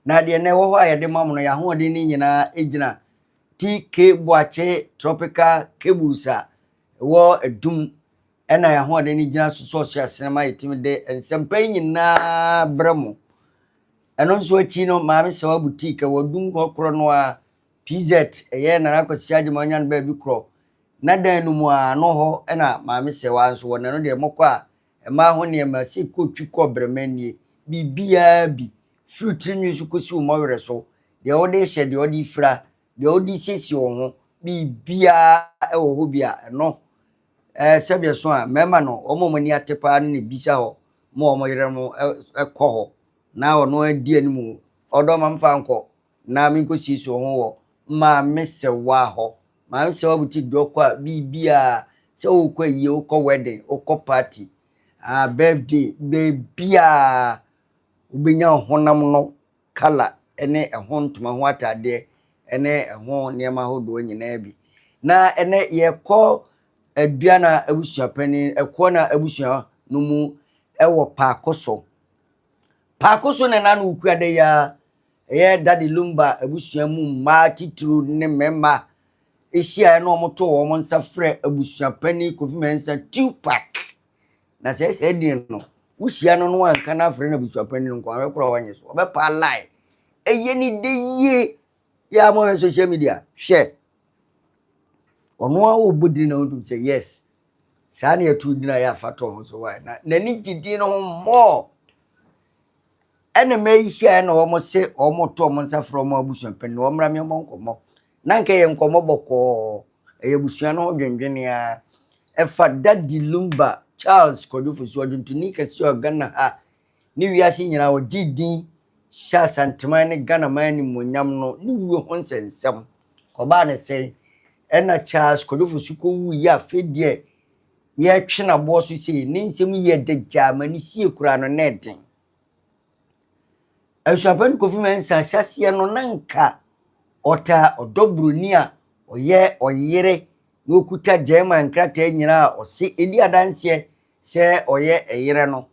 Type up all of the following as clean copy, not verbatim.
Na deɛ na ɛwɔ hɔ a yɛde ma mo no, yɛn ahoɔden no nyinaa gyina TK Boakye Tropical Cables a ɛwɔ Adum ɛna yɛn ahoɔden no gyina so so ɔso asene ma yɛtumi de nsɛmpa yi nyinaa brɛ mo. Ɛno nso akyi no, Maame Sawa Boutique ɛwɔ Adum hɔ korɔ no a PZ ɛyɛ Nana Kwasi Agyemang ɔnya no baabi korɔ na dan no mu a ano hɔ ɛna Maame Sawa nso wɔ na ɛno deɛ mokɔ a mmaa ho nneɛma si kɔ twi kɔ brɛma nie biribiara bi firi tirinwi so kɔsi wo mmɔwerɛ so, deɛ wode hyɛ, deɛ wode fira, deɛ wode siesie wo ho, biribiara ɛwɔ hɔ bi a ɛno sɛdeɛ so a mmarima no wɔn a wɔn ani ate paa no na ebisa hɔ ma wɔn yere no ɛkɔ hɔ na ɔno adi anim ɔdɔ ma mfa nkɔ na menkɔsiesie wo ho wɔ Maame Sɛwa hɔ. Maame Sɛwa Boutique deɛ ɔkɔ a biribiara sɛ wokɔ ayie, wokɔ wedding, wokɔ party, birthday, beebiara wobɛnya honam no colour ne ɛho ntoma ho ataadeɛ ne ɛho nneɛma ahodoɔ nyinaa bi. Na ɛnɛ yɛkɔ Aduana abusuapanin ɛkoɔ na abusua no mu ɛwɔ Paako so. Paako so na nanu okuada yi a ɛyɛ Daddy Lumba abusua mu mmaa titiriw ne mmarima ahyia na wɔto wɔn nsa frɛ abusuapanin Kofi Mensah Tupac. Na sɛ ɛsɛ din no, wohyia no no anka no afrɛ no abusuapanin no nko ahwɛ koraa wɔnyɛ so. Ɔbɛpa line. Ɛyɛ ne de yie. Yɛ a mohwɛ social media, hwɛ. Ɔno a wɔbɔ din na wotum sɛ yes. Saa ne yɛto din a yɛ afa to ho so wa. Na n'ani gye din no ho mmɔɔ. Ɛna mmaa yi hyia na wɔn se wɔn to wɔn nsa frɛ wɔn abusuapanin wɔn mmra mmɛbɔ nkɔmmɔ. Na nka yɛ nkɔmmɔ bɔkɔɔ. Ɛyɛ abusua no ho dwendwene a ɛfa Daddy Lumba Charles Kwadwo Fosu ɔdwontoni kɛseɛ wɔ Ghana ha ne wiase nyinaa ɔgye din hyɛ Asanteman ne Ghana man animuonyam no ne wuo ho nsɛnsɛm. Ɔbaa ne sɛn ɛna Charles Kwadwo Fosu kɔwu yi afei deɛ yɛtwe n'aboɔ so sei ne nsɛm yɛ dagyaa ma ne sie koraa no na ɛden. Abusuapanin Kofi Mensah ahyɛaseɛ no na nka ɔtaa ɔdɔ buroni a ɔyɛ ɔyere na okuta German nkrataa nyinaa a ɔse edi adanseɛ sɛ ɔyɛ ɛyere no.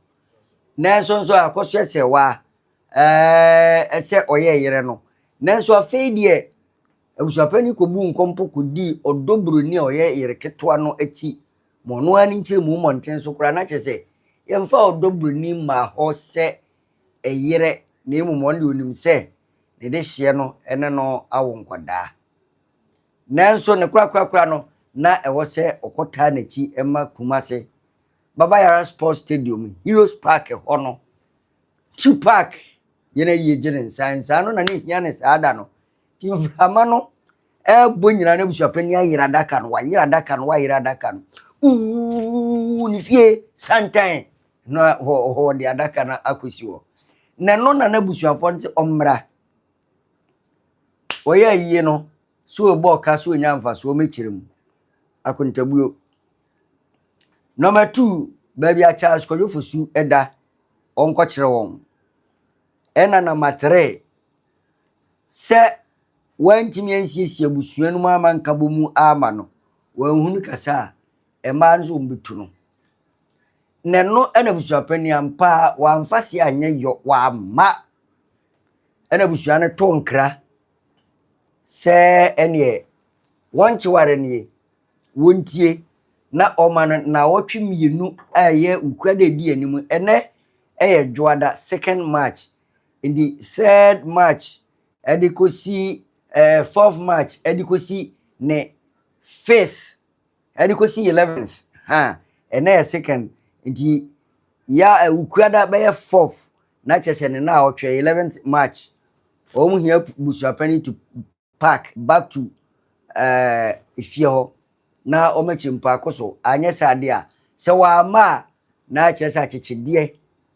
Nanso nso akɔsoɛ sɛ waa sɛ ɔyɛ ɛyere no. Nanso afei deɛ abusuapanin kɔbu nkɔmpo kɔdii ɔdɔ buroni a ɔyɛ yere ketewa no akyi ma ɔno ara ne nkyerɛmu mmɔnten so koraa na kyerɛ sɛ yɛmfa ɔdɔ buroni mmaa hɔ sɛ ɛyerɛ na mmom ɔno deɛ onim sɛ ne de hyeɛ no ne no awo nkwadaa. Nanso ne korakorakora no na ɛwɔ sɛ ɔkɔtaa n'akyi ma Kumase Baba Yara Sports Stadium Heroes Park hɔ no Tupac yɛn ayie gye ne nsa nsa no na ne hia ne saa da no nti mframa no ɛbɔ nyinaa na abusuapanin ayera adaka no wayera adaka no wayera adaka no wuuu ne fie santan na hɔ de adaka no akɔsi hɔ na ɛno na n'abusuafoɔ no sɛ ɔmmra ɔyɛ ayie no so ɔbɔ ɔka so ɔnya mfasoɔ mɛkyerɛ mu akontabuo. Number 2, baabi a Charles Kwadwo Fosu da ɔnkɔkyerɛ wɔn. Ɛna number 3, sɛ wantumi ansiesie abusua no mu ama nkabɔ mu ama no, wanhunu kasa a mmaa no nso wɔn bɛtu no. Na ɛno ɛna abusuapanin ampa a wamfa se anyɛ yɔ wamma. Ɛna abusua no to nkra sɛ ɛneɛ wɔnkyeware nie wɔntie na ɔma no naawɔtwe 2 a ɛyɛ ukua da edi anim. Ɛnɛ ɛyɛ Dwoada 2nd March, nti 3rd March ɛde kɔsi 4th March ɛde kɔsi ne 5th ɛde kɔsi 11th ha. Ɛnɛ yɛ 2nd, nti ya ukua da bɛyɛ 4th na kyerɛ sɛ ne naawɔtwe 11th March wɔn hia busuapanin to park back to efie hɔ na wɔn akyi mpaako so. Anyɛ saa adeɛ a sɛ wɔama a na kyerɛ sɛ akyekyedeɛ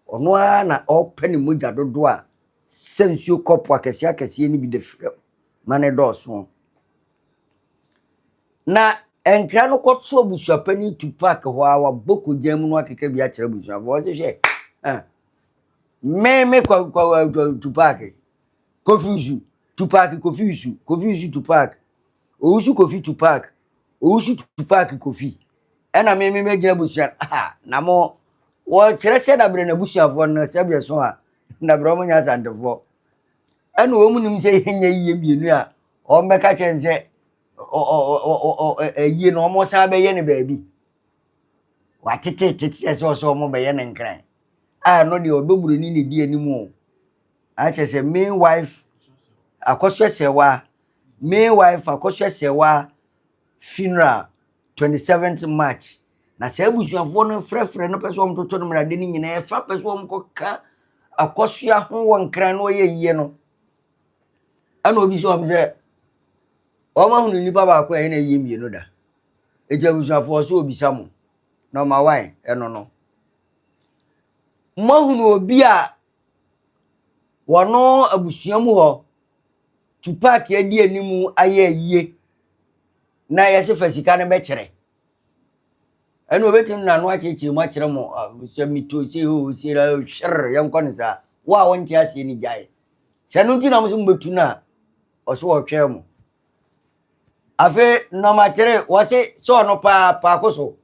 ɔno ara na ɔrepɛ ne mogya dodoɔ a sɛ nsuo kɔpo akɛseɛ akɛseɛ no bi de frɛ ma ne dɔɔso. Na nkra no kɔto abusuapanin Tupac hɔ a wabɔ kogya mu no akeka bi akyerɛ abusuafoɔ ɔsɛ hwɛ me kɔ kɔ Tupac Kofi Usu Tupac Kofi Usu Kofi Usu Tupac Owusu Kofi Tupac Owusu Tupac Kofi ɛna me mɛgyina abusua ha na mo wɔkyerɛ sɛ dabrɛ n'abusuafoɔ no sɛdeɛ so a dabrɛ wɔn nyɛ Asantefoɔ. Ɛna wɔn nim sɛ yɛnyɛ yie mmienu a wɔn bɛka kyɛn sɛ ayie no wɔn san bɛyɛ no baabi. Watetetete sɛ ɔsɛ wɔn bɛyɛ no nkran. A ɛno deɛ ɔdɔ buroni na edi anim o. Akyɛ sɛ main wife Akosua Sɛwa, main wife Akosua Sɛwa funeral 27th March. Na saa abusuafoɔ no frɛfrɛ no pɛ sɛ wɔn toto no mmerade no nyinaa ɛfa pɛ sɛ wɔn kɔka Akosua ho wɔ nkran na ɔyɛ yie no. Ɛna obi sɛ wɔn sɛ wɔn ahunu nipa baako a ɛyɛ na yie mmienu da. Eti abusuafoɔ so obisa mo na ɔma wan ɛno no. Moahunu obi a wɔno abusua mu hɔ Tupac adi anim ayɛ ayie na yɛse fa sika no bɛkyerɛ. Ɛna obetumi n'ano akyerɛkyerɛ mu akyerɛ mo sɛ meto se o se hwerr yɛnkɔ no saa. Wo a wonte aseɛ no gyae. Sɛ no nti na mo so mobɛtu no a ɔso ɔtwɛn mo. Afei nɔma tere wɔse sɛ ɔno paa paako so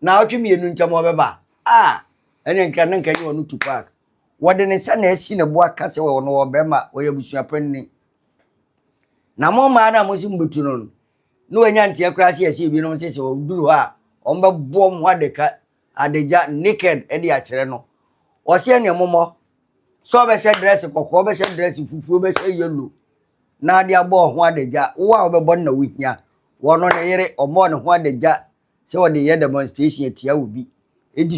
naawɔtwe mmienu ntam ɔbɛba a ɛne nka ne nka nyɛ ɔno Tupac. Wɔde ne nsa na asi ne bo aka sɛ ɔno ɔbɛrima ɔyɛ abusuapanini. Na mo mmaa no a mo se mobɛtu no no na wanya nteɛ koraa sɛ yɛsɛ ebinom sɛ sɛ ɔduru hɔ a wɔbɛbɔ wɔn ho adaka adagya naked de akyerɛ no. Ɔse ɛneɛ mommɔ sɛ ɔbɛhyɛ dress kɔkɔɔ ɔbɛhyɛ dress fufuo ɔbɛhyɛ yellow na ade abɔ ho adagya wo a wobɛbɔ no na wohia wɔno ne yere ɔmmɔɔ ne ho adagya sɛ ɔde yɛ demonstration atia wo bi.